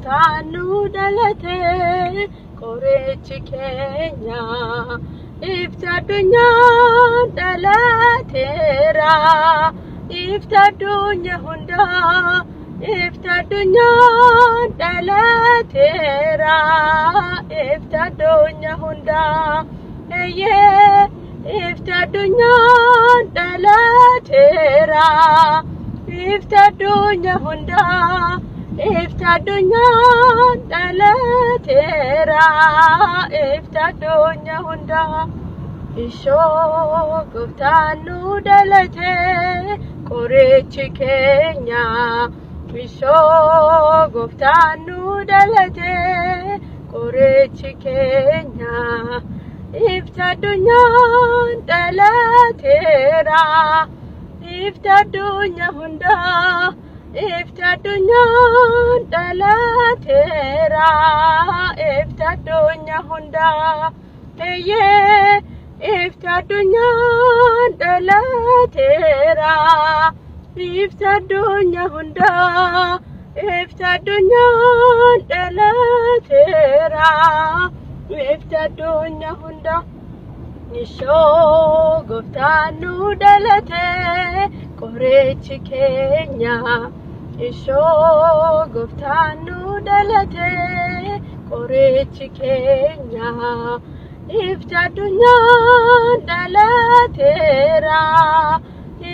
Gooftaan nu dhalate qorichi keenya. Ifti addunyaan dhalateera. Ifti addunyaa hundaa. Ifti addunyaan dhalateera. Ifti addunyaa hundaa. Eeyyee ifti addunyaan dhalateera. Ifti addunyaa hundaa. Ifti addunyaan dhalateera. Ifti addunyaa hundaa. Ishoo gooftaan nu dhalate qorichi keenya. Ishoo gooftaan nu dhalate qorichi keenya. Ifti addunyaan dhalateera. Ifti addunyaa hundaa. Ifti addunyaan dhalateera. Ifti addunyaa hundaa. Eeyyee ifti addunyaan dhalateera. Ifti addunyaa hundaa. Ifti addunyaan dhalateera. Ifti addunyaa hundaa. Ishoo gooftaan nu dhalate qorichi keenya. Ishoo gooftaan nu dhalate qorichi keenya. Ifti addunyaan dhalateera.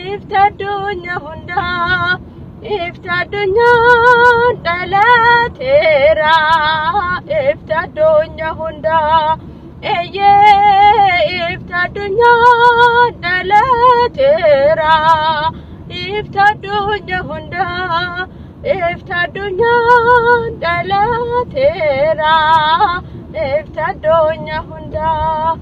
Ifti addunyaa hundaa. Ifti addunyaan dhalateera. Ifti addunyaa hundaa. Eeyyee ifti addunyaan dhalateera. Ifti addunyaa hundaa. Ifti addunyaan dhalateera. Ifti addunyaa hundaa.